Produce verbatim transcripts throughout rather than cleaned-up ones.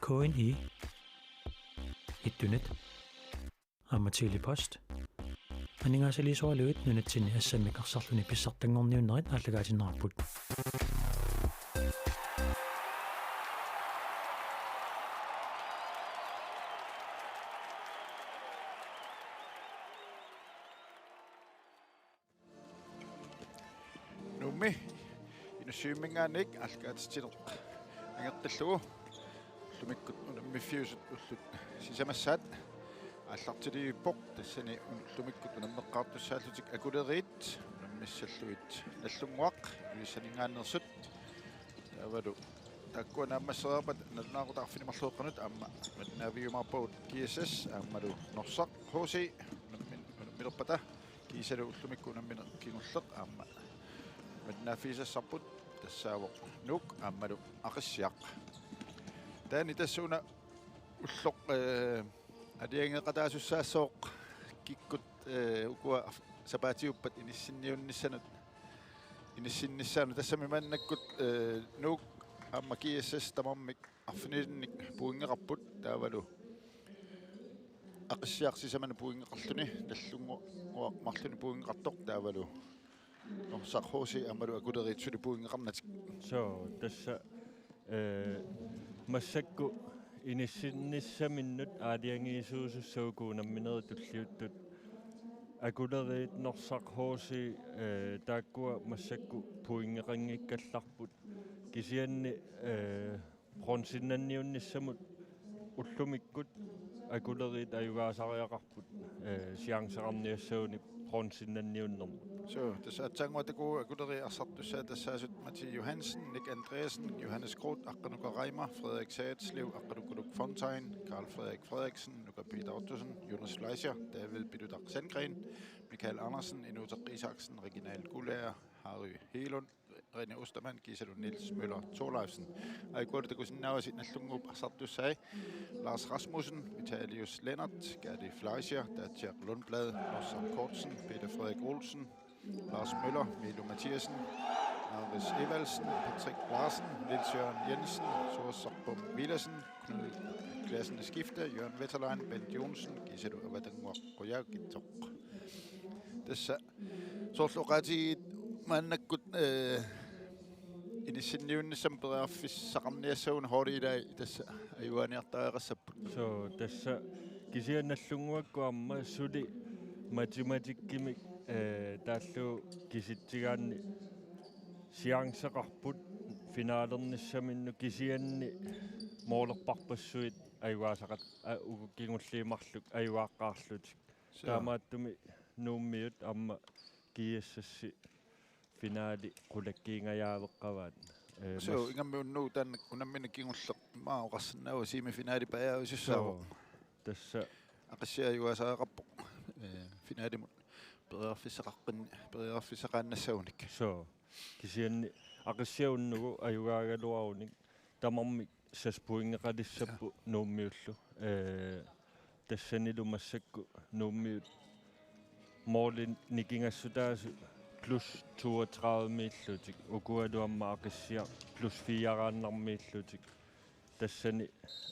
K N I, Ittunet, aamma Tele-Post. Aningaasaliisoraluit nunatsinni assammik arsarluni pissartanngorniunnerit aallakaatinneqarput. Nuummi Inussivimminngaanniit aallakaatitsineq angertallugu ullumikkut unammiffiusut ullut sisamassaat aallartilivippoq, tassani ullumikkut unammeqqaartussaallutik Akuleriit unammissallugit Nagdlunguaq Ilulissaninngaanneersut. Taavalu taakkua naammassereerpata nalunaaqutaq arfineq-marluk qeqqanut aamma malinnaavigiumaarpagut G S S aammalu Norsaq H C unammin-, unammilerpata kiisalu ullumikkut unammineq kingulleq aamma malinnaaffigisassarput tassaavoq Nuuk aammalu Aqissiaq. Taanna tassa una ulloq, eh, aalajangeeqataasussaassooq kikkut, eh, ukua sapaatiuppat inissinniunnissanut, inissinnissaanut. Tassami maannakkut, eh, Nuuk aamma G S S tamarmik arfinilinnik pointeqarput taavalu Aqissiaq sisamanut pointeqarluni, Nagdlunguaq marlunnik pointeqartoq taavalu Norsaq H C aammalu Akuleriit suli pointeqarnatik. Soo, tassa, eh, massakkut inissinnissaminut aalajangiisuusussat uku unamminerit tulliuttut Akuleriit Norsaq H C, eh, taakkua massakkut pointeqanngikkallarput. Kisianni, eh, bronzennanniunnissamut ullumikkut Akuleriit ajugaasariaqarput, eh, chanceqarniassagunik bronzennanniunnermut. Soo, tassa aatsaannguaq takuuk Akuleriit arsartussaat tassaasut Mati Johansen, Nick Andreasen, Johannes Groth, Aqqanuka Reimer, Frederik Sagerslev, Aqqalukuluk Fontain, Karl Frederik Frederiksen, Nuka Peter Ottosen, Jonas Fleischer, David Pilutaq Sandgreen, Michael Andersen, Inuuteq Isaksen, Reginald Guldager, Harry Helund, René Ostermann, kiisalu Niels Møller Thorleifsen. Aikualu takusinnaavasi Nagdlunguup arsartussai: Lars Rasmussen, Vitalius Lennert, Gadi Fleischer, Datsiaq Lundblad, Norsaq Kortsen, Peter Frederik Olsen, Lars Møller, Milo Mathiassen, Aris Evaldsen, Patrick Larsen, Niels Jørgen Jensen, Suossarpum Villadsen, Knud Klassen Skifte, Jørgen Wetterlein, Bent Johnsen, kiisalu Avatannguaq Qujaukitsoq. Tassa soorlu oqaatigiit maannakkut, eh, inissinniunnissamut periarfissaqarniassagunik holdit ilai tassa ajugaaniartariaqassapput. Soo, tassa kisianni Nagdlunguakkut aamma suli matematikkimik, eh, taallugu kisitsigaanni chanceqarput finalernissaminnut kisianni målerparpassuit ajugaasaqat-, a-, uku kingulliit marluk ajugaaqqaarlutik. Soo. Taamaattumik Nuummiut aamma G S S-i finali qulakkiingajaaveqqavaat. Eh, soo, mas- ingammik unnugu taanna unammineq kingulleq immaqa oqarsinnaavoq semifinali pajaavisussaavoq. Soo, tassa. Aqissiaq ajugaasariaqarpoq, eh, finalimut periarfissaqaqqin-, periarfissaqaannassagunik. Soo, kisianni Aqissiaq unnugu ajugaagaluarunik tamarmik seks pointeqalissapput Nuummiullu. Eh, tassanilu massakkut Nuummiut målit nikingassutaasut plus toogtredive-miillutik, ukualu aamma Aqissiaq plus fire-raannarmiillutik. Tassani,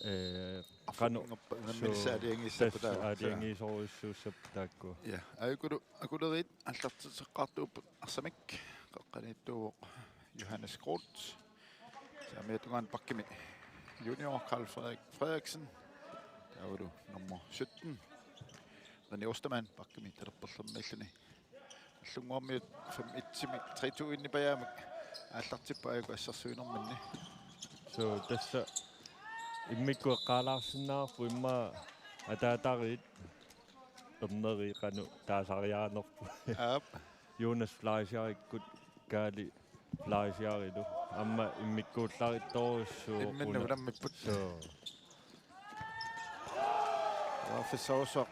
eh, qanoq arfininngorpat unamminissaa soo, aalajangiissapput tassa taava. Aalajangiisorujussuussapput taakkua. Ja, Akule-, Akuleriit aallartitseqqaartuupput arsamik, qeqqaniittuuvoq Johannes Groth. Saamiata tungaanut bakkimi junior Karl Frederik Frederiksen. Taavalu nummer sytten, René Ostermann, bakkimi talerperlermiilluni. Nagdlunguarmiut fem et-imi tre to-inni pajaamik aallartipput aajuku assersuinerminni. Soo, tassa immikkut eqqaalaarsinnaavarput immaqa ataatariit erneri qanoq taasariaanerput. Aap. Jonas Fleischerikkut Kaali Fleischerilu. Aamma immikkuullarissorujussuuvoq. Imminnut una-, unammipput. Soo. Periarfissarujussuaq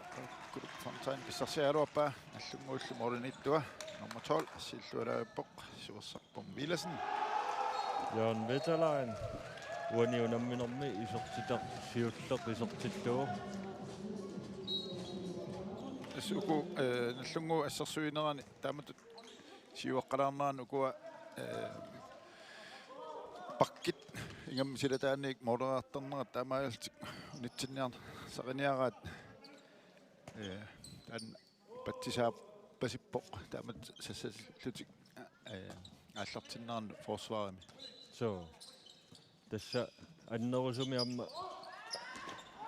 Kulup Fontain pissarsiaraluarpaa, Nagdlunguullu målimiittua. Nummer tolv, assiillualaarpoq, Suossarpum Villadsen. Jørgen Wetterlein. Uani unamminermi isertitaq siulleq isertillugu. Tassa uku, eh, Nagdlunguup assersuinerani taamatut siuaqqalaarnerani ukua, eh, bakkit Ingammik silataaniit måleriartarnerat taamaalillutik unitsinniarsariniaraat, ee, taanna patsisaappasippoq taamatut sassatillutik, ee, aallartinneranut forsvarimi. Suu. Tassa annerusumik aamma,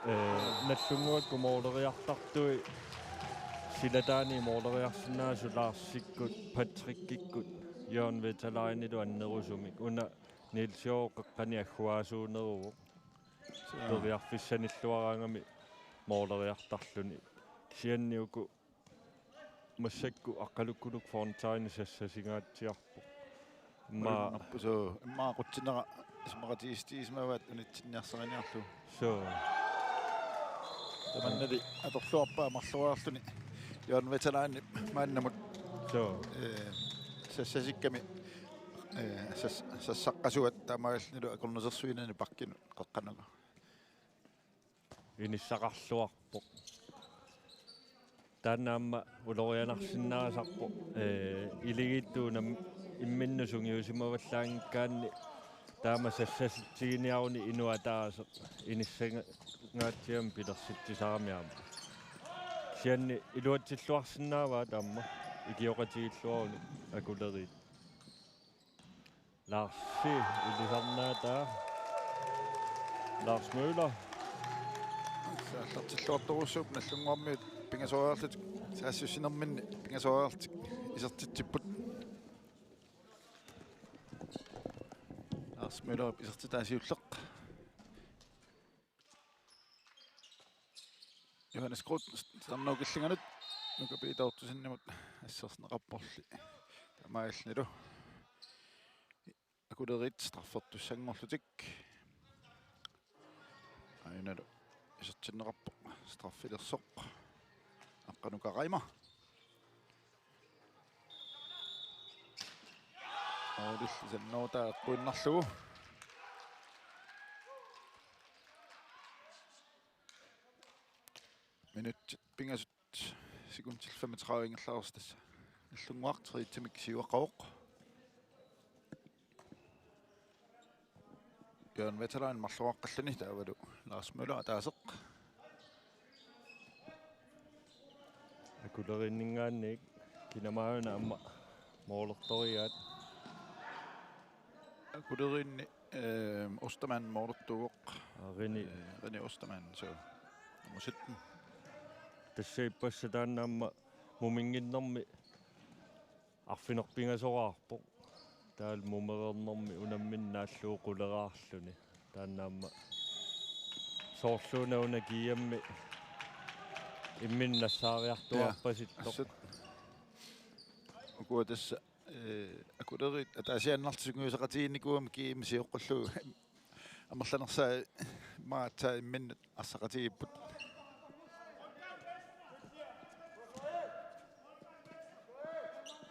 ee, Nagdlunguakkut måleriartartui silataaniit måleriarsinnaasut Larsikkut, Patrickikkut, Jørgen Vetalainilu annerusumik. Una Niels Jørgen qeqqani agguaasuuneruvoq. Suu. Periarfissanilluaraangami måleriartarluni. Kisianni uku massakkut Aqqalukkuluk Fontaine sassasingaatsiarpoq. Immaqa Marlunnerpu suu, immaqa qutsinera isumaqatigiissutigisimavaat unitsinniarsariniarlugu. Suu. Tamannali atorluarpaa marloriarluni Jørgen Vetalainip maannamut. Suu. Ee, sassasikkami, ee, sas-, sassaqqasuat taamaalillunilu akornusersuinani bakkinut qeqqanut. Inissaqarluarpoq. Taanna aamma ulorianarsinnaasarpoq, ee, iligiittut unam-, imminnut sungiusimavallaanngikkaanni taama sassasitsiginiaruni inuk ataaseq inissangaatsiamik pilersitsisarami aamma. Kisianni iluatsilluarsinnaavaat aamma ikioqatigiilluarunik Akuleriit. Larsi ilisarnaataa. Lars Møller. Aallartilluartorujussuupput Nagdlunguarmiut pingasoriarlutik, saassussinerminni pingasoriarlutik isertitsipput. Lars Møller isertitaa siulleq. Johannes Groth, titarnerup killinganut, Nuka Peter Ottosenimut assersorneqarporli. Taamaalillunilu Akuleriit straffertussanngorlutik. Ajunalu isertinneqarpoq straffilersoq. Aqqanuka Reimer. Aulilli sannoota eqquinnarlugu. Minutsit pingasut sekundit femogtredive ingerlareersoq tassa. Nagdlunguaq treogtyve-mik siuaqqavoq. Jørgen Vetalain marloriaqqalluni taavalu Lars Møller ataaseq. Akuleriinninngaanniit kinamaana aamma målertoriaat. Akuleriinni, ehm, Ostermann målertuuvoq. Aa, René. Eh, René Ostermann, suu. Nummer sytten. Tassa ippassaq taanna aamma muminnginnermi arfineq-pingasoraarpoq. Taavalu mumereernermi unammineq naallugu quleraarluni. Taanna aamma soorluuna una G M-i imminut nassaariartuaarpasittoq. Ja, assut. Ukua tassa, eh, Akuleriit ataasiaannarlutik sungiuseqatigiinnikuugami G M sioqqullugu. Amerlanersaat maatsa imminnut arsaqatigiipput.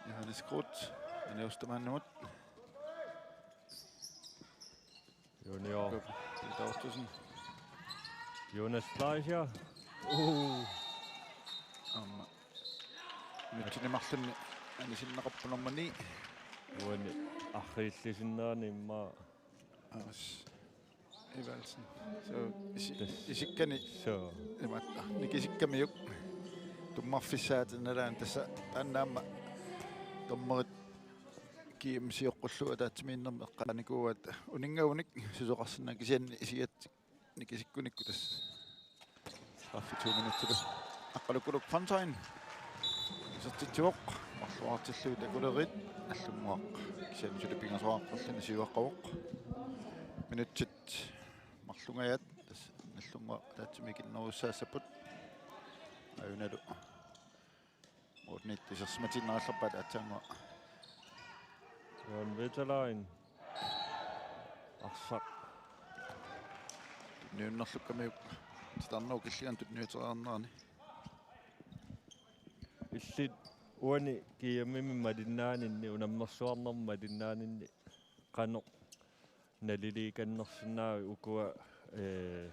Johannes Groth, René Ostermannimut. Junior. Peter Ottosen. Jonas Fleischer. Uh. Aamma. Minutsini marlunni anisinneqarpoq nummer ni. Uani arriillisinnerani immaqa. Aas. Evaldsen. Suu, isi-, Tassa. Isikkani. Suu. Imaattoq. Nikisikkamiuk. Tummarfissaata nalaani tassa taanna aamma dommerit G M sioqqullugu ataatsimiinnermi eqqaanikuuaat uninngavunik susoqarsinnaavoq kisianni isigatik nikisikkunikku tassa. Straffe to minuttilu. Aqqalukkuluk Fontaine. Isertitsivoq. Marluartillugit Akuleriit. Nagdlunguaq. Kisianni suli pingasoraarluni siuaqqavoq. Minutsit marlungajaat. Tassa Nagdlunguaq ataatsimiikinnerujussaassapput. Ajunalu. Uunniit isersimatiinnarallarpaat aatsaannguaq. Jørgen Vetalain. Arsaq. Tunniunnerlukkamiuk titarnerup killinganut tunniuteriarnerani. Illit uani G M-imi malinnaaninni, unammersuarnermi malinnaaninni qanoq naliliikannersinnaavit ukua, ee,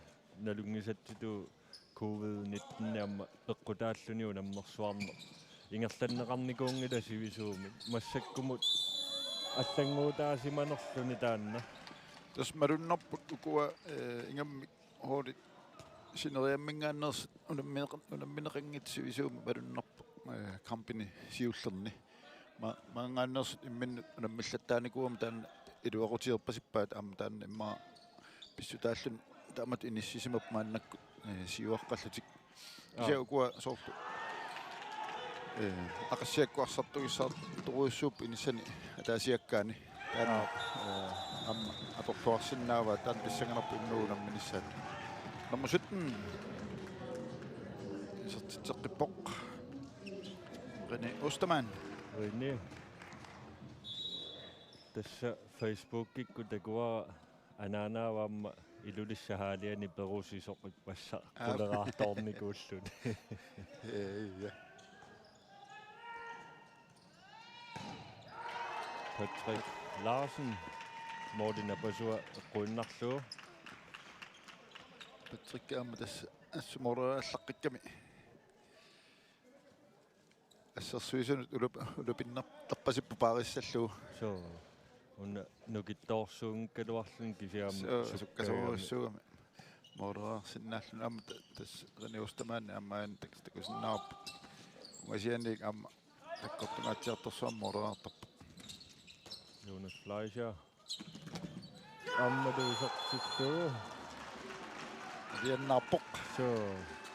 nalunngisatsitut covid nitten aamma peqqutaalluni unammersuarneq. Ingerlanneqarnikuunngilaq sivisuumik. Massakkumut allannguutaasimanerluni taanna. Tassa malunnarput ukua, eh, ingammik holdit sineriamminngaanneersut unammineq-, unammineqanngitsoq sivisuumik malunnarpoq, eh, kampini siullerni. Ma-, maanngaanneersut imminnut unammillattaarnikuugami taanna iluaqutigerpasippaat aamma taanna immaqa pissutaalluni taamatut inissisimapput maannakkut, eh, siuaqqallutik. Kisianni ukua soorlu, eh, Aqassiakkut arsartugissaartorujussuupput inissani ataasiakkaani. Taanna, eh, aamma atorluarsinnaavaat taanna pissanganarpoq imminnut unamminissaat. Nummer sytten. Isertitseqqippoq. René Ostermann. René. Tassa Facebookikkut takuara anaanaava aamma Ilulissat Halliani perusisoq ippassaq. Aap. Quleraartoornikuulluni. Ja, ja. Patrick Larsen, Morten Apasua eqquinnarlugu. Patrick aamma tassa assut måleriaallaqqikkami. Assersuisunut ulup-, ulupinnartarpasippoq paarissallugu. Soo. Una nukittoorsuunngikkaluarluni kisianni aamma soo, sukkasoorujussuugami. Sukkasoorujussuugami. Måleriarsinnaalluni aamma ta-, tassa René Ostermann aamma aana tak-, takusinnaavarput. Ungasianiit aamma sakkortungaatsiartorsuarmik måleriartarpoq. Jonas Fleischer. Aammalu isertittuuvoq. Aliannaarpoq. Soo.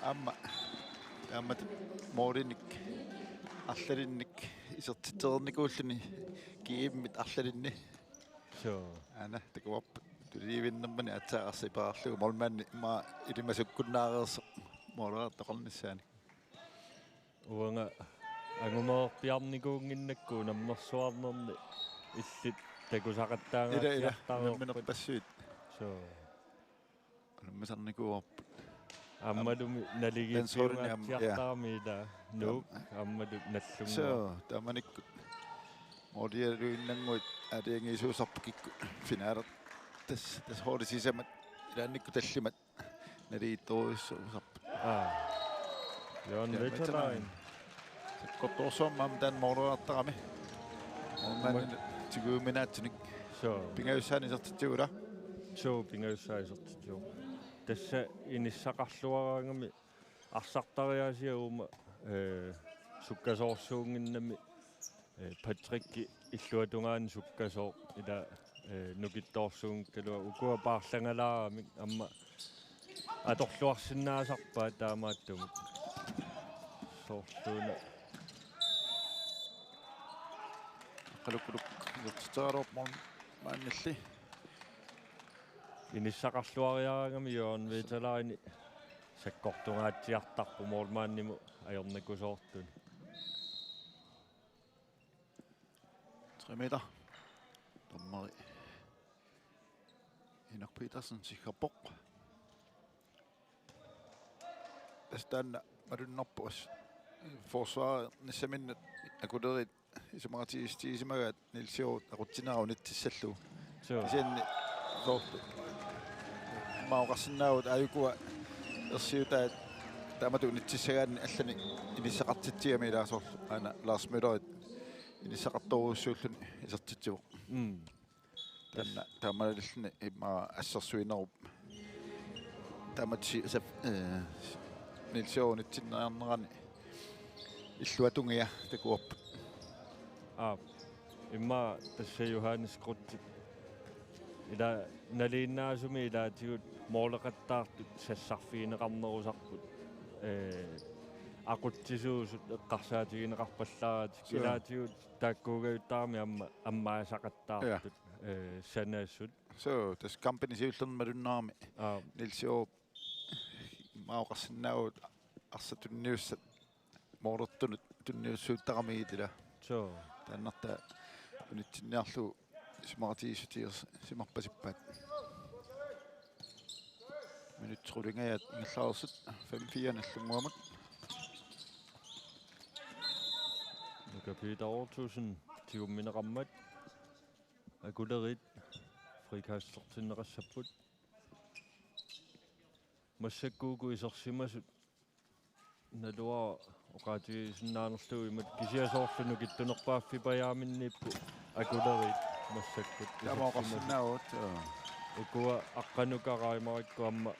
Aamma. Aamma målinik. Arlalinnik. Isertitsereernikuulluni. G M-it arlalinni. Soo. Aana, takuarput. Tulivinnermini aatsaat arsaq iperarlugu. Målmandi immaqa ilimasukkunnaareersoq. Måleriartoqarnissaani. Uanga angumeerpiarnikuunnginnakku unammersuarnerni illit takusaqattaangaatsiartareerpat. Ila, ila. Unamminerpassuit. Soo. Unammisarnikuuarput. Aammalumi naligiippiungaatsiartarami ila. Nuuk aammalu Nagdlunguaq. Soo, taamanikkut. Målialuinnannguit aalajangiisuusarput kikkut finaler. Tassa, tassa holdit sisamat. Ilaannikkut tallimat. Naligiittorujussuusarput. Aa. Jørgen Veterlain. Sakkortoorsuarmik aamma taanna måleriartarami. Målmandip tigujuminaatsunik. Soo. Pingajussaanik isertitsivoq ila. Soo, pingajussaanik isertitsivoq. Tassa inissaqarluaraangami arsartariaasiat uuma, eh, sukkasoorsuunnginnami. Eh, Patrick illuatungaani sukkasooq ila, eh, nukittoorsuunngikkaluaq ukua paarlangalaaramik aamma atorluarsinnaasarpaat taamaattumik. Soorluuna. Qalukkuluk isertitseraluarpoq maannilli. Inissaqarluariaraangami Jørgen Veterlaini sakkortungaatsiartarpoq målmandimut ajornakusoortuni. Tre meter. Dommeri Henok Petersen sikkerpoq. Tassa taanna malunnarpoq. Forsvarernissaminnut Akuleriit isumaqatigiissutigisimagaat Niels Jørgen aqutsinera unitsissallugu. Soo. Kisianni soorlu. Immaqa oqarsinnaavugut aajukua ersiutaat taamatut unitsissagaanni allanik inissaqartitsigami ilaa soorlu. Aana Lars Møllerit inissaqartorujussuulluni isertitsivoq. Mm. Taanna taamaalilluni immaqa assersuinerup. Taamaattoq si-, saf-, eh, Niels Jørgen unitsinneriarnerani illuatungia takuarput. Aap. Immaqa tassa Johannes Kreutzip. Ila nalinginnaasumik ilaatigut måleqattaartut sassarfigineqarnerusarput. Eh, aqutsisuusut eqqarsaatigineqarpallaaratik. Suu. Ilaatigut taakkuugajuttaarami aamma ammaasaqattaartut, ja, eh, sanasut. Soo, tassa kampini siullerni malunnarami. Aap. Niels Jørgen immaqa oqarsinnaavugut arsaq tunniussat målertunut tunniussuuttaramigit ila. Soo. Taannartaa unitsinniarlugu isumaqatigiissutigersimarpasippaat. Minutsit qulingajaat ingerlareersut fem fire Nagdlunguamut. Nuka Peter Ottosen tigummineqarmat. Akuleriit frikastertinneqassapput. Massakkut uku isersimasut naluara oqaatigisinnaanerlugu imatut kisianni soorlu nukittunerpaaffipajaaminniipput Akuleriit massakkut. Taama isersimasut. Oqarsinnaavugut, joo. Ukua Aqqanuka Raimarikkut aamma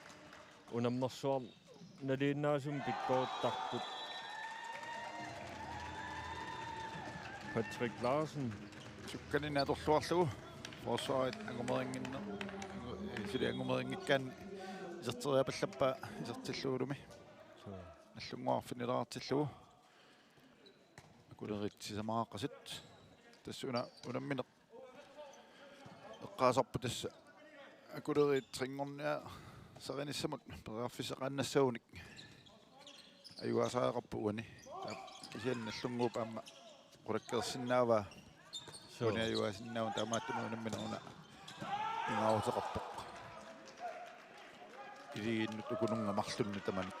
unammersuarnalinnaasumik pikkoruttarput. Patrick Larsen. Sukkaninni atorluarlugu. Forsvarit angumerinnginner-, suli angumeringikkaanni iserteriapallappaa isertillugulumi. Suu. Nallunnguaq arfinileraartillugu. Akuleriit sisamaaqqasut. Tassa una unammineq eqqaasarpoq tassa Akuleriit trinngorniarsarinissamut periarfissaqaannassagunik ajugaasariaqarpoq uani. Taava kisianni Nagdlúnguup aamma qulakkeersinnaavaa. Suu. Uani ajugaasinnaavugut, taamaattumik unammineq una pingaaruteqarpoq. Iligiinnut ukununnga marlunni tamanut.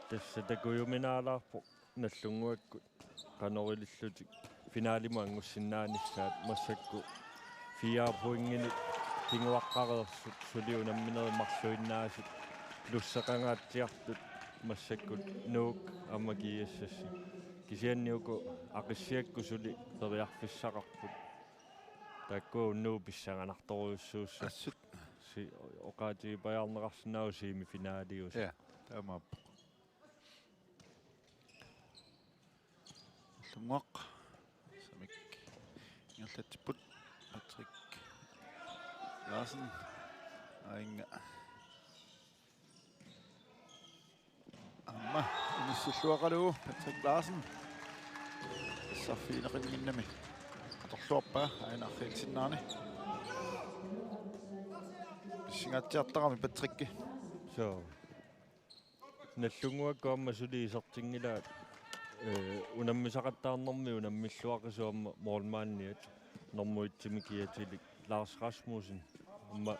Tassa takujuminaalaarpoq Nagdlúnguakkut qanoq ilillutik finalimut angussinnaanissaat, massakkut fire pointinik kinguaqqareersut suli unamminerit marluinnaasut plusseqangaatsiartut massakkut Nuuk aamma GSS. Kisianni uku Aqissiakkut suli periarfissaqarput. Taakku unnugu pissanganartorujussuussaapput. Assut. Si-, oqaatigipajaarneqarsinnaavoq semifinaliusaq. Ja, taamaappoq. Nagdlúnguaq. Arsamik ingerlatsipput. Patrick Larsen. Aajuna. Aamma inissilluaqalugu Patrick Larsen. Saaffigineqannginnami atorluarpaa aajuna arriilsinnaani. Pissangaatsiartarami Patrick. Suu. Nagdlúnguakkut aamma suli isertinngilaat, ee, unammisaqattaarnermi unammilluaqisut aamma målmandiat, normu et-imi kiatilik Lars Rasmussen. Aamma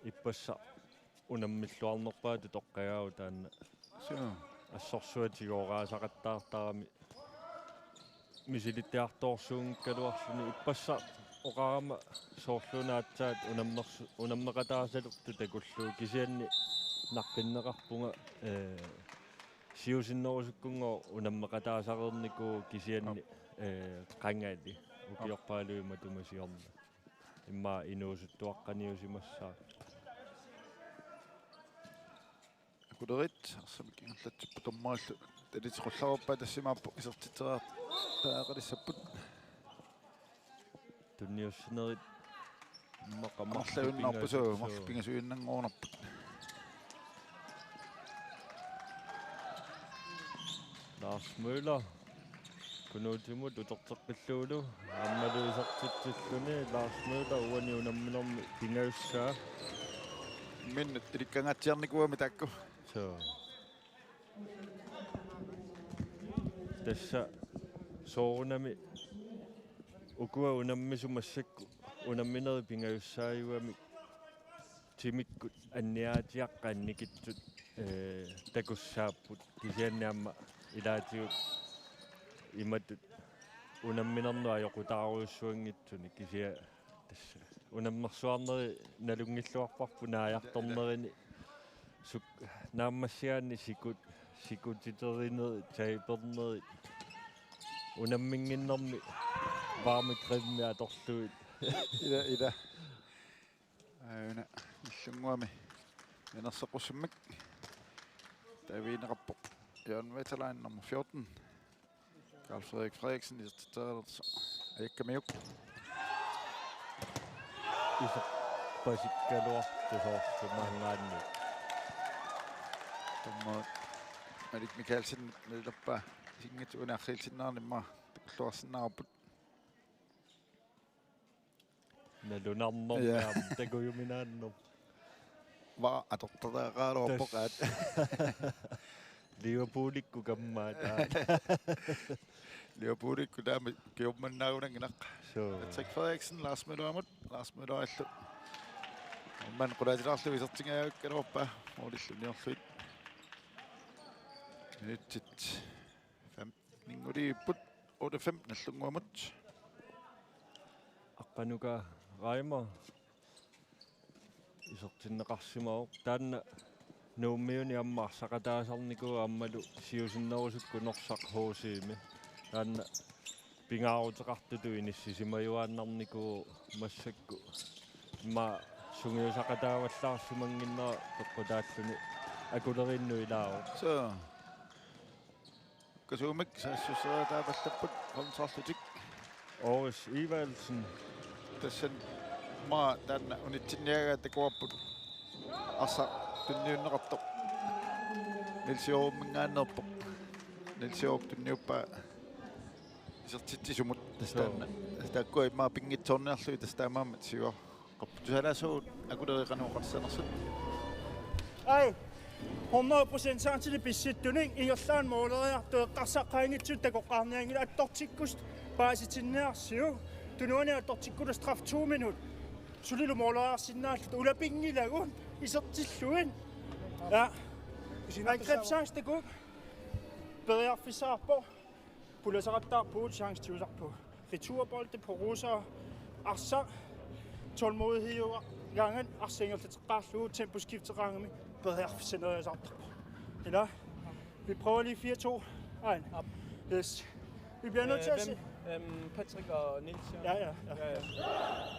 ippassaq unammilluarnerpaatut toqqagaavoq taanna. Suu. Assorsuaq tigooraasaqattaartarami misilittartorsuunngikkaluarluni, ippassaq oqarama soorlu una aatsaat unammersu-, unammeqataasalertut takullugu, kisianni naqqinneqarpunga, ee, siusinnerusukkunngooq unammeqataasareernikuuvoq, kisianni, ee, qangali ukiorpaaluit matuma siorna immaqa inuusuttuaqqaniusimassaaq. Akuleriit arsamik ingerlatsipput, dommerillu taliteqqullaruppaa, tassa imaappoq isertitseriartariaqalissapput. Tunniussinerit immaqa marluk amerlajuinnarput, suu, marluk pingasuinnanngornerput. Lars Møller. Kunuutimut uterteqqillugulu aammalu isertitsilluni Lars Møller uani unamminermi pingajussaa. Minut ilikkangaatsiarnikuugami taakku. Suu. Tassa soorunami ukua unammisut massakkut unamminerit pingajussaajugamik timikkut anniaatiaqqat annikitsut, ee, takussaapput, kisianni aamma ilaatigut imatut unamminernut ajoqutaarujussuanngitsuni, kisianni tassa unammersuarneri nalunngilluarparput naajartornerini, suk-, naammassigaanni sikut-, sikutiterinerit, tapernerit, unamminnginnermi varme creme atorlugit. Ila, ila. Aajuna Nagdlúnguami mianersoqqussammik taavigineqarpoq Jørgen Vesterlein, nummer fjorten. Karl Frederik Frederiksen isertitserialersoq ajakkamiuk. Iserpasikkaluartoq soorlu maanngaanniit. Dommer Malik Mikaelsen nalilerpaa isinngitsunik arriilsinnaanimma takulluarsinnaavarput. Nalunarnermi, ja, aamma takujuminaannermi. Var atortariaqaraluarpoq aat. Liverpoolikkut kammaat aat. Liverpoolikkut taama kiummannaagunannginaq. Suu. Patrick Frederiksen, Lars Møllerimut, Lars Møllerillu. Aamma qulaatilaarlugu isertingajavikkaluarpaa, målillu niorlugit. Minutsit fem. Ninguli ipput otte fem Nagdlúnguamut. Aqqanuka Reimer isertinneqarsimavoq. Taanna Nuummiuni aamma arsaqataasarnikuuvoq aammalu siusinnerusukkut Norsaq H C-mi. Taanna pingaaruteqartutut inissisimajuaannarnikuuvoq massakkut. immaqa sungiusaqataavallaarsimannginnera peqqutaalluni akuleriinnut ilaavoq. So. Kasuumik saassusseriataavallapput kontrarlutik. Oris Ivalsen. Tassani maa taanna unitsinniagaat takuarput arsaq tunniunneqartoq. Niels Jørgeniminngaanneerpoq. Niels Jørgen tunniuppaa isertitsisumut tassa. Joo. Taanna. Tassa taakkua immaqa pinngitsoorniarlugit tassa taamaammat siua. Qapputusalaasu akulereqanooqassanersut. Ai. Hundrede procent chanceni pissittunik ingerlaannaq måleriartoq eqqarsaqqaanngitsoq takoqqaarnianngilaq attortikkut paasitinniarsiuk. Tunuani attortikkullu straf to minut. Sulilu måleriarsinnaalluta ulapinngilagut isertillugit. Ja. Angrebschance takuuk. Periarfissaqarpoq. Pulasaqattaarpugut chance tiusarpugut. Returbolde på Rosa. Arsaq. Tålmodighed. Gangen. Arsaq ingerlateqqaarlugu temposkifteqaangami. Periarfissaneriasaartarpoq. Ila. Vi prøver lige fire to. Ej. Yes. Vi bliver nødt til at se. Øhm, Patrick og Niels, ja. Ja, ja, ja. Ja, ja.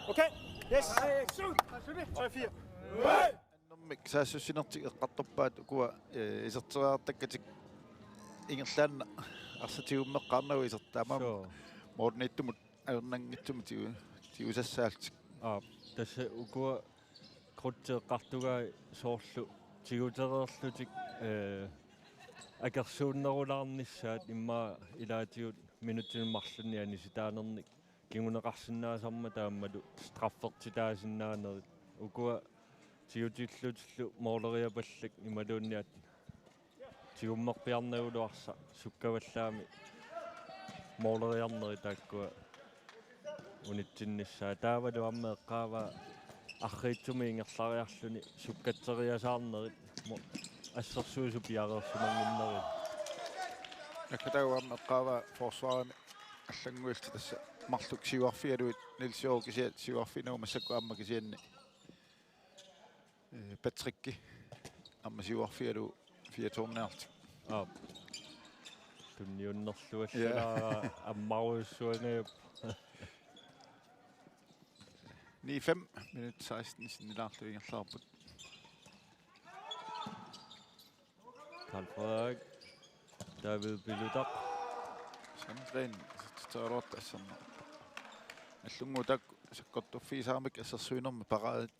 Okay. Yes. Tre fire. Annermik saassussinertik eqqartorpaat ukua, eh, iserteriartakkatik ingerlaannaq arsaq tigummeqqaarnagu isertaamaam. Suu. Målimiittumut ajornanngitsumik tiu-, tigusassaallutik. Aap, tassa ukua krudtit eqqartugai soorlu tigutereerlutik, eh, akersuunnerulaarnissaat immaqa ilaatigut minutsinik marlunnik anisitaanernik kinguneqarsinnaasarmata aammalu straffertitaasinnaanerit. Ukua tigutillutillu måleriapallak imaluunniit tigummerpiarnagulu arsaq sukkavallaamik måleriarnerit taakkua unitsinnissaat. Taavalu aamma eqqaavaa arriitsumik ingerlariarluni sukkatseriasaarnerit mo-, assersuisut piareersimannginnerit. Nakkataava aamma eqqaavaa forsvarimi allannguillutik tassa marluk siuarfigalugit Niels Jørgen kisiat siuarfinagu massakkut aamma kisianni, eh, Patrick aamma siuarfigalugu fire to-rniarlutik. Aap. Tunniunnerluallalaara. Ja. Ammarujussuangajapput. Ni fem, minut seksten sinnilaarlugu ingerlaarput. Karl Frederik. David Pilutaq. Sandren, titaroorta asserneq. Nallunnguaq taakku sakkortuffigisaramik assersuinermi paraat.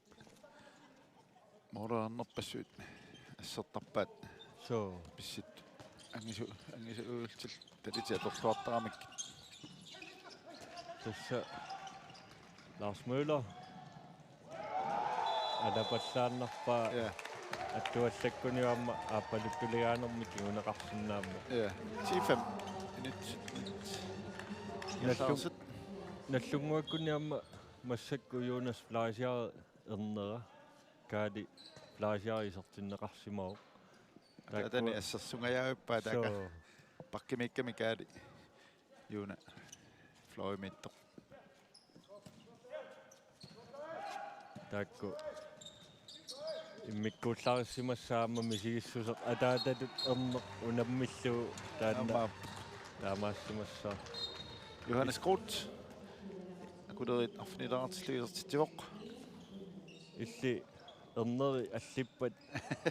Måleriarnerpassuit assertarpaat. Suu. Pissutsit. Angisu-, angisuullutik talitik atorluartaramikkit. Tassa Lars Møller. Alapallaannarpaa. Ja. Attuallakkunilu aamma aappaluttuligaanermik kinguneqarsinnaammat. Ja. Ti fem. Init. Nallun-, Nallunnguakkunni aamma massakkut Jonas Fleischer ernera. Kaali Fleischer isertinneqarsimavoq. Ataatani assersungajavippaa taakku. Suu. Bakkimiikkami Kaali. Joona. Fløjimiittoq. Taakku. Immikkuullarissimassaaq aamma misigissuseq ataatatut erneq unammillugu taanna. Aamma. Taamaassimassaaq. Johannes Groth. Akulerit arfinilaartillugu isertitsivoq. Illit erneri allippat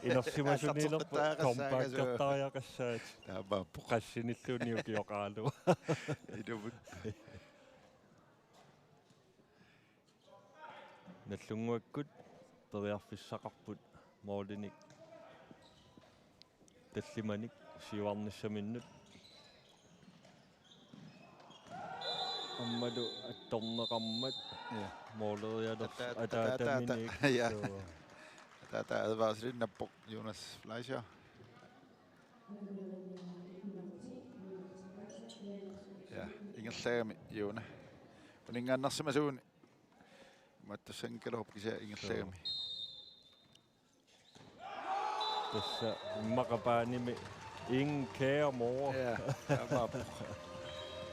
inersimasuniilerpat Atortortaaqassaanga suu. Kompakkertariaqassaat. Taamaappoq. Qassinilluunniit ukioqaralugu. Ilumut. Nallunnguakkut periarfissaqarput målinik tallimanik siuarnissaminnut. Aammalu attorneqarmat. Ja. Målerialersoq. Ata-, ata-, ata-, ataataminik. Ja. Suu. Ata-, ata-, advarseliinnarpoq Jonas Fleischer. Ja, ingerlagami Joona. Uninngaannarsimasuuguni. Mattussanngikkaluarpoq kisianni ingerlagami. Suu. Tassa immaqa paanimi ingen kære mor. Ja, taamaappoq.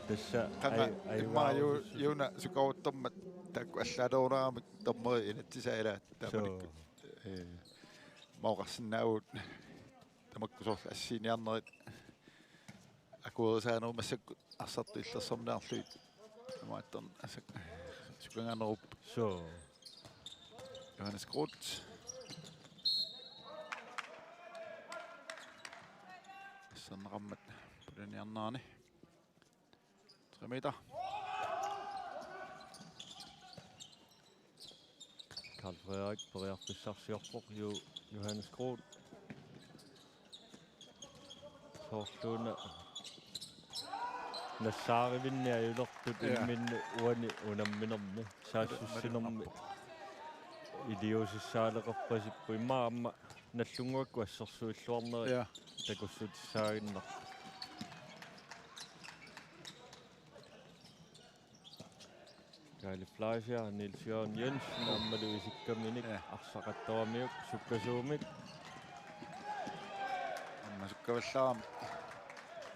Tassa qanga ai-, ai-, immaqa ju-, ajuusussusi. Joona sukaruttormat taakku allaalerulaarmik dommeri inatsisaa ilaat taamanikkut. Suu. Eh, mauqarsinnaavugut tamakku soorlu assiiniarnerit akuerisaanerup massakkut arsartut illersorniarlugit. Tamaattorn asak sukangaanerup. Suu. Johannes Groth. Asserneqarmat pulaniarnerani. Tre meter. Karl Frederik periarfissarsiorpoq Jo-, Johannes Groth. Soorluuna nassaarivinni ajulertut Ja. imminnut uani unamminermi saassussinermi iliuusissaaleqerpasipput immaqa aamma Nallunnguakkut assersuilluarnerit Ja. takussutissaaginnarput. Kaali Fleischer, Niels Jørgen Jensen, aammalu isikkaminik Ja. arsaqattoramiuk sukkasuumik. Aamma sukkavallaarami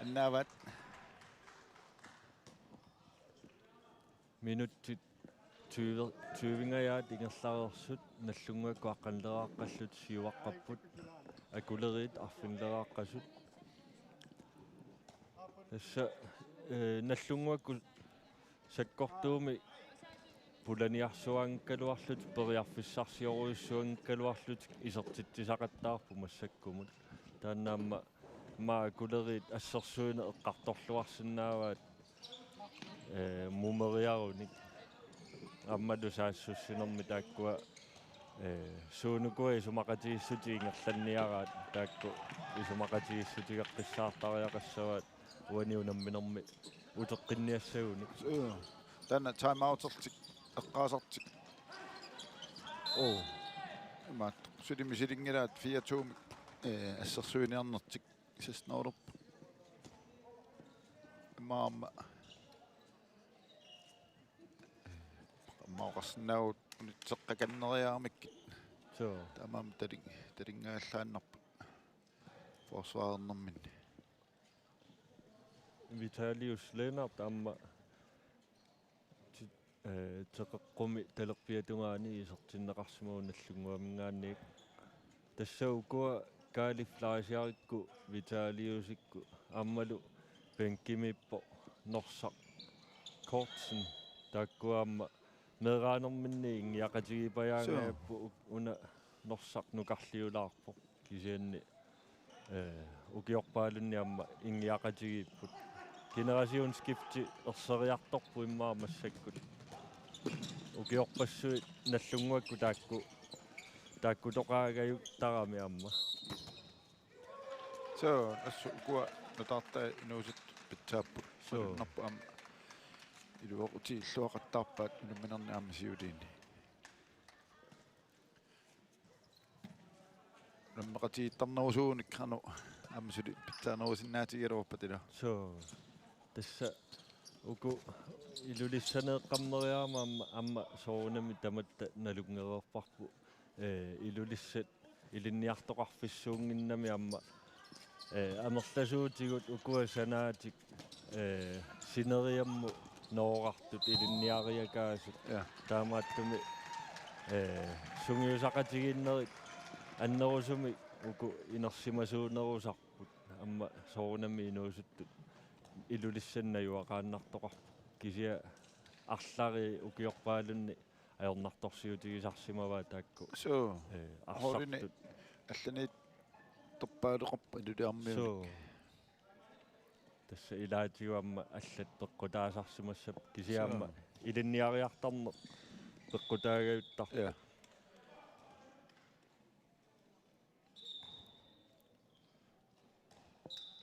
annaavaat. Minutsit tyve, tyvengajaat ingerlareersut Nallunnguakkut aqqanileraaqqallutik siuaqqapput, Akuleriit arfinileraaqqasut. Tassa, eh, Nallunnguakkut sakkortuumik pulaniarsuanngikkaluarlutik, periarfissarsiorujussuanngikkaluarlutik isertitsisaqattaarput massakkumut. Taanna aamma, aamma Akuleriit assersuineq eqqartorluarsinnaavaat, eh, mumeriarunik. Aammalu saassussinermi taakkua, eh, suunukua isumaqatigiissutit ingerlanniaraat taakku isumaqatigiissutigeqqissaartariaqassavaat uani unamminermi uteqqinniassagunik. Suu. Taanna timeoutertik, eqqaasartik. Oo. Imaattoq. Suli misilinngilaat fire to-mik, eh, assersuiniarnertik. Sasnoorup. Immaqa aamma. Immaqa oqarsinnaavugut unitseqqakanneriaramikkit. Suu. Taamaammat talin-, talinngaallaannarput. Forsvarernerminni. Vitalius Lennert aamma ti-, eh, teqeqqumi talerpiata tungaani isertinneqarsimavoq Nallunnguaminngaanniit. Tassa ukua Kaali Fleischerikkut, Vitaliusikkut, aammalu bænkimiippoq Norsaq Kortsen, taakkua aamma meeraanerminni inngiaqatigiipajaangajapput, una Norsaq nukarliulaarpoq. Kisianni, eh, ukiorpaalunni aamma inngiaqatigiipput. Generationsskifte erseriartorput immaqa massakkut. Ukiorpassuit Nallunnguakkut taakku, taakkutoqaagajuttarami aamma. Suu, assut ukua nutaartai inuusuttut pitsaapput. Suu. Malunnarpoq aamma iluaqutigiilluaqattaarpaat unamminerni aamma siuliini. Unammeqatigiittarnerusuunik qanoq aamma suli pitsaanerusinnaatigigaluarpat ila. Suu. Tassa uku Ilulissaneeqqammeriarama aamma, aamma soorunami tamatta nalunngereerparput, eh, Ilulissat ilinniartoqarfissuunnginnami aamma, eh, amerlasuutigut ukua sanaatik, eh, sineriammut noorartut ilinniariakaasut. Ja. Taamaattumik, eh, sungiusaqatigiinnerit annerusumik uku inersimasuunerusarput. Aamma soorunami inuusuttut Ilulissani najugaqaannartoqarput. Kisianni arlallit ukiorpaalunni ajornartorsiutigisarsimavaat taakku. Suu. Eh, holdini arsartut. Allaniittorpaaleqarpat Ilulissarmiunik. Suu. Tassa ilaatigut aamma allat peqqutaasarsimassapput kisianni aamma Suu. Ilinniariartarneq peqqutaagajuttarpoq. Ja.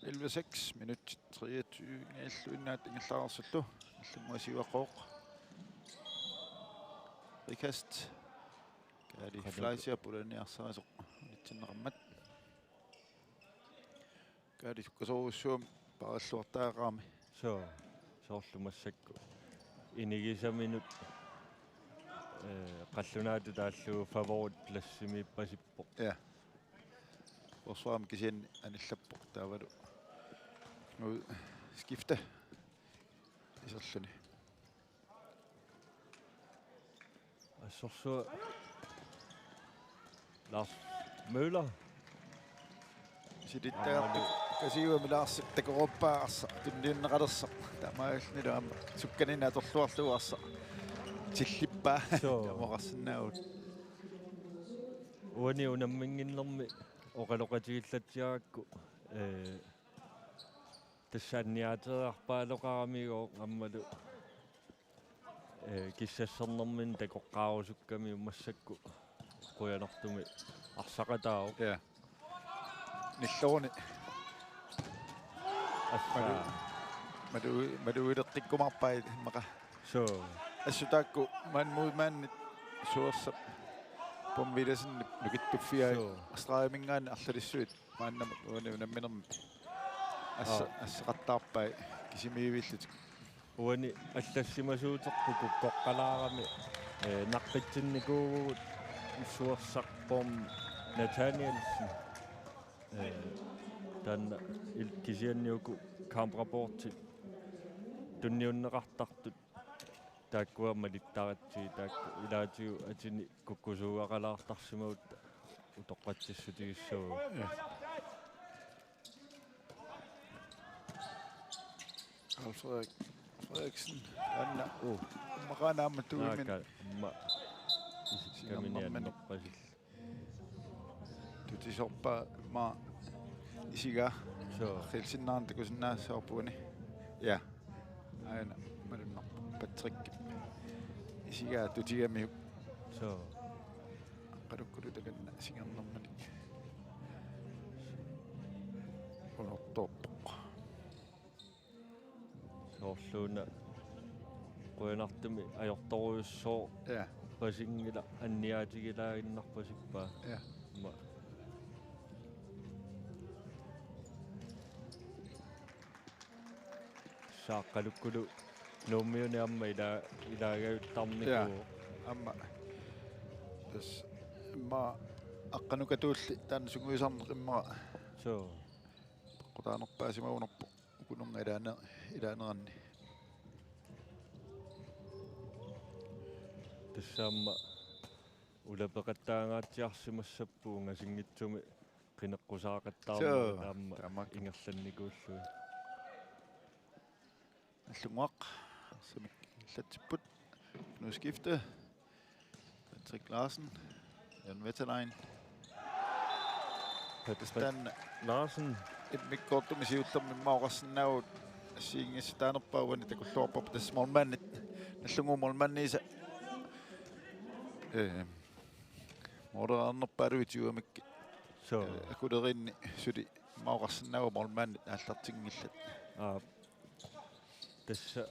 Elleve seks, minutsit treogtyve-nngilluinnaat ingerlareersullu. Nallunnguaq siuaqqavoq. Frikast. Kaali Qanoq. Fleischer pulaniarsarisoq unitsinneqarmat. Kaali sukkasoorujussuarmik paaralluartariaqarami. Suu, soorlu massakkut. Inigisaminut, eh, qallunaatut taallugu favoritpladsimiippasippoq. Ja. Forsvarimi kisianni anillappoq taavalu. Nu skifte. Iserluni. Assorsuaq Lars Møller. Silittagaq Kasiuami Lars takoruppaa arsaq tunniunneqalersaq. Taamaalillutillu aamma sukkaninni atorluarlugu arsaq tillippaa. Suu. Tamoqarsinnaagut. Uani unamminnginnermi oqaloqatigillatsiarakku, ee, tassa anniaateriarpaaloqaramigooq aammalu, ee, kissassernermini takoqqaarusukkamiuk massakkut qujanartumik arsaqataavoq. Ja. Nilleruni. Assa. Malu-, malu-, malugileqqikkumaarpai immaqa. Suu. Assut taakku man mod mand Suersap Pom Villadsen nukittuffiai. Suu. Stregiminngaanniit arlalissuit maannamut uani unamminermi. Assa-, Aa. Assaqattaarpai kisimiivillutik. Uani allassimasuuterput kukkoqqalaarami, ee, naqqitsinnikuuvugut Suersaq Pom Nathanielsen. Ee, taanna il-, kisianni uku kamprapportit tunniunneqartartut taakkua malittaratsigit taakku ilaatigut atini kukkusuugaqalaartarsimagutta utoqqatsissutigissagutsigu. Ja. Carl Frederik Frederiksen. Anna. Uh. Maqaana aamma tuimin. Naaka, ma. Isikkamini sinnermammin annerpasil. Tutisorpaa ma isigaa. Suu. Hilsinnaarn takusinnaassavarput uani. Ja. Aana malunnarpoq Patrick. Isigaa tutigamiuk. Suu. Aqqalukkulu takanna singernermini. Unortoorpoq. Soorluuna qujanartumik ajortorujussuuvoq. Ja. Pasinngilaq anniaatigilaaginnarpasippaa. Ja. Ma. Saaqqalukkulu Nuummiuni aamma ila-, ilaagajuttarnikuuvoq. Ja. Aamma. Tassa immaqa Aqqanukatuulli taanna sungiusarneq immaqa. Suu. Peqqutaanerpaasimagunarpoq. Ukununnga ilaane-, ilaaneranni. Tassa aamma ulapeqattaangaatsiarsimassappugut ungasinngitsumik qineqqusaaqattaarnerat. Suu, aamma tamakku. Ingerlannikuullugit. Nallunnguaq, arsamik ingerlatsipput. Nu skifte. Patrick Larsen, Jan Wetterlein. Patrick Stan Larsen. Immikkoortumi siullermi immaqa oqarsinnaavugut assigiinngissataanerpaa uani takulluarparput tassa målmandit nallunnguuvoq målmandiisa. Ee, målereernerpaaluit tyvemikkit. Suu. Ee, akuleriinni suli immaqa oqarsinnaavugut målmandit aallartinngillat. Aa. Tassa.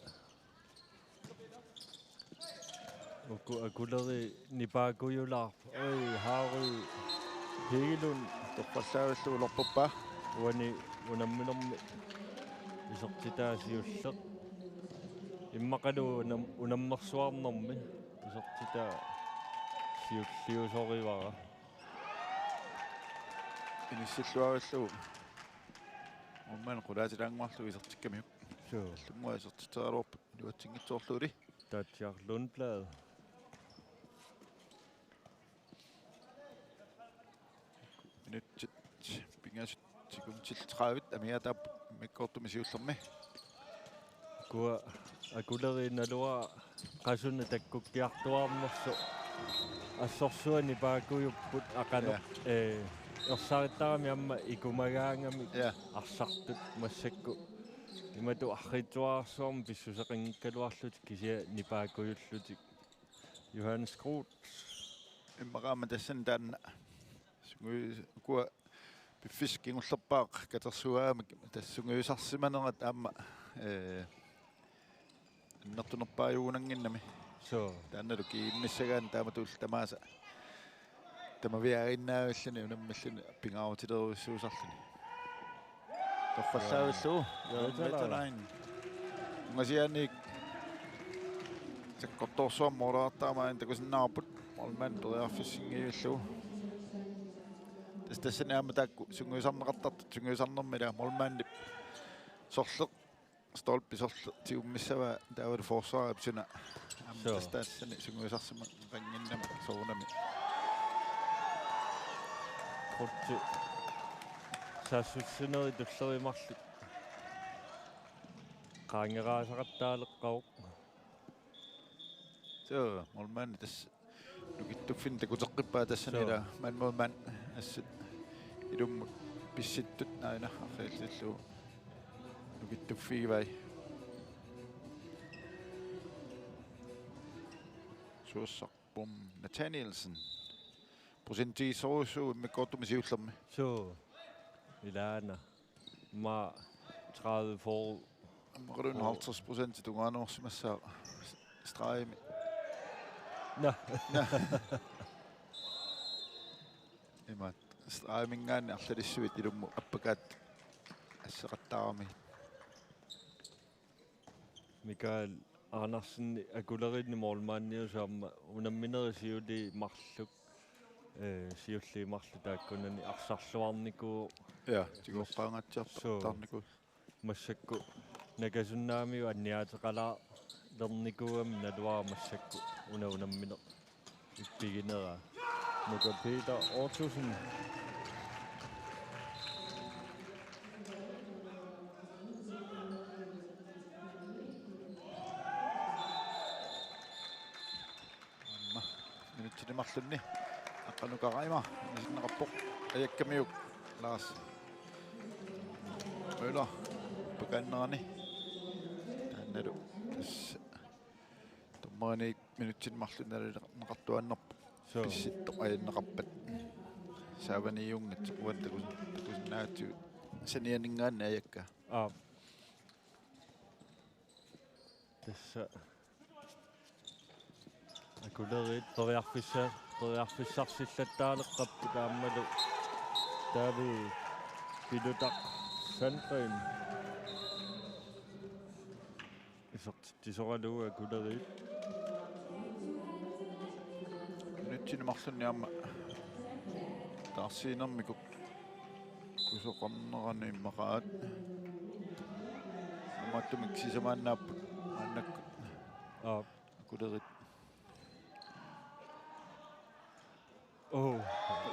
Uku akuleri nipaakujulaarput. Oj, Harry Hegelund. Torrallaavillugu ulerpuppaa. Uani unamminermi isertitaa siulleq. Immaqalu unam-, unammersuarnermi isertitaa siulliusorivara. Inissilluarillugu. Målmand qulaatilaannguarlugu isertikkamiuk. Suu. Nallunnguaq isertitseraluarput iluatsinngitsoorluguli. Taatsiaq Lundblad. Minutsit pingasut sekundit tredive amigaataapput immikkoortumi siullermi. Ukua akuleri naluara qasuneq takkukkiartuaarnersoq assorsuaq nipaakujupput Aqanor-, ja, ee, ersarittarami aamma ikumagaangamik, ja, arsartut massakkut. Imatut arriitsuararsuarmik pissuseqanngikkaluarlutik kisianni nipaakujullutik. Johannes Groth. Immaqa aamma tassani taanna. Sungiu-, ukua piffissaq kingullerpaaq katersugaamik tassa sungiusarsimanerat aamma, ee, annertunerpaajugunannginnami. Suu. Taannalu kiinnissagaanni taamatullu tamaasa. Tamaviaaginnaavilluni unammilluni pingaarutilerujussuusarluni. Torrallaavillugu. Jaa. Jaan Vetterlein. Vetterlein. Ungasianik sakkortoorsuarmik målereertarami aana takusinnaavarput. Målmand periarfissinngillugu. Tassa tassani aamma taakku sungiusarneqartartut sungiusarnermi ilaa målmandip sorleq stolpi sorleq tigummissavaa taavalu forsvarip suna. Aamma, suu, tassa tassani sungiusarsimaneqannginnami soorunami. Krutsi. Saassussinerit tulleriit marluk. Qaangeraasaqattaaleqqavoq. Suu, målmandi tassa Nukittuffinni takuteqqippaa tassani. Suu. Ila man mod mand assut ilummut pissittut naina arriillutillugu nukittuffigivai. Suussaqqum Nathanielsen. Procentigisorujussuuvoq immikkoortumi siullermi? Suu. Ilaana. Aamma tredive fyrre. Aamma qalun halvtreds procent tungaanut orsimassaaq stregimi. Nå. Nå. Imaat, stregiminngaanniit arlalissuit ilummut appakaat asseqattaarami. Mikael Andersen, Akuleriinni målmandiusoq, aamma unamminerit siulliit marluk, eh, siulliit marluk taakkunani arsarluarnikuuvoq. Ja, tigoqqaangaatsiartoq. Suu. Taarnikuuvoq. Massakkut nakasunnaamigut anniaateqalaalernikuugami naluara massakkut una unammineq ippiginera. Nuka Peter Ottosen. Aamma minutsini marlunni Aqqanukaraq ima anisinneqarpoq. Ajakkamiuk Lars Møller pakaannerani. Taannalu tassa dommeriniit minutsini marlunni nalilerneqartuaannarpoq. Suu. Pissittoq ajunneqarpat. Saavaniiunngatsoq uani takus-, takusinnaagatsigu sanianinngaanniit ajakkaa. Aap. Tassa Akuleriit periarfissa-, periarfissarsillattaaleqqapput aammalu David Pilutaq Sandgren isertitsisoralugu Akuleriit. Minutsini marlunni aamma taarsiinermik kusoqarnerani immaqaat. Taamaattumik sisamaannaapput maannakkut. Aap. Akuleriit. Oh.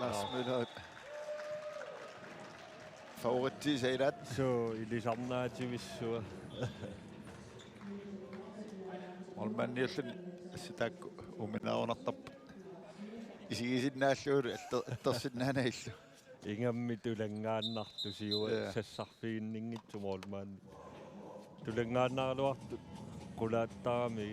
Lars Møller. Favoritsiisa ilaat. Suu, ilisarnaativissuaq. Målmandiulluni assut taakku uuminaarunartarput. Isigisinnaallugulu atter-, attorsinnaanagillu. Ingammik tulanngaannartut siua. Ja. Sassarfiginninngitsoq målmandi. Tulanngaannaraluartut qulaattarami.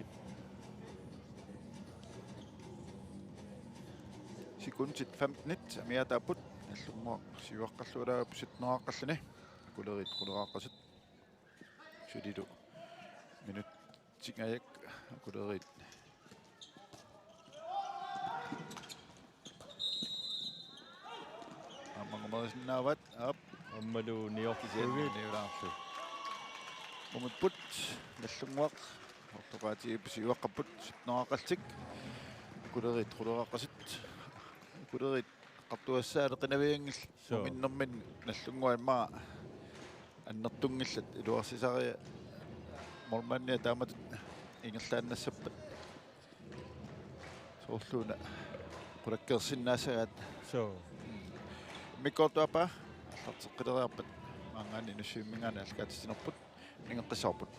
Sekundit femtenit amigaataapput. Nallunnguaq siuaqqalluaraapput sytteneqaqqalluni. Akuleriit quleqaqqasut. Sulilu minutsit ajak Akuleriit. Aamma angumerisinnaavaat, aap. Aammalu niorlugit. Kisianni niulaarlu. Ungupput, Nallunnguaq. Ortoqaatigiipput siuaqqapput, sytteneqaqqallutik. Akuleriit quleqaqqasut. Akuleriit eqqartugassaaleqinavianngillat. Suu. Unginnerminni Nallunnguaq immaqa annertunngillat, iluarsisariaq målmandia taamatut ingerlaannassappat. Soorlu una qulakkeersinnaassagaat. Suu. Immikkoortup aappaa aallarteqqileriarpat maanngaanniit Inussivimminngaanniit aallakaatitsinerput aningeqqissaarput.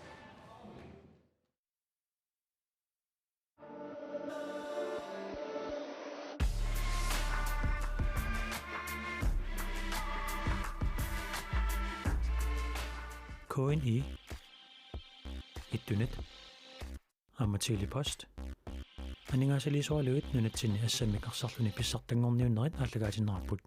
K N I, Ittunet, aamma Tele-Post. Aningaasaliisoralugit nunatsinni assammik arsarluni pissartanngorniunnerit aallakaatinneqarput.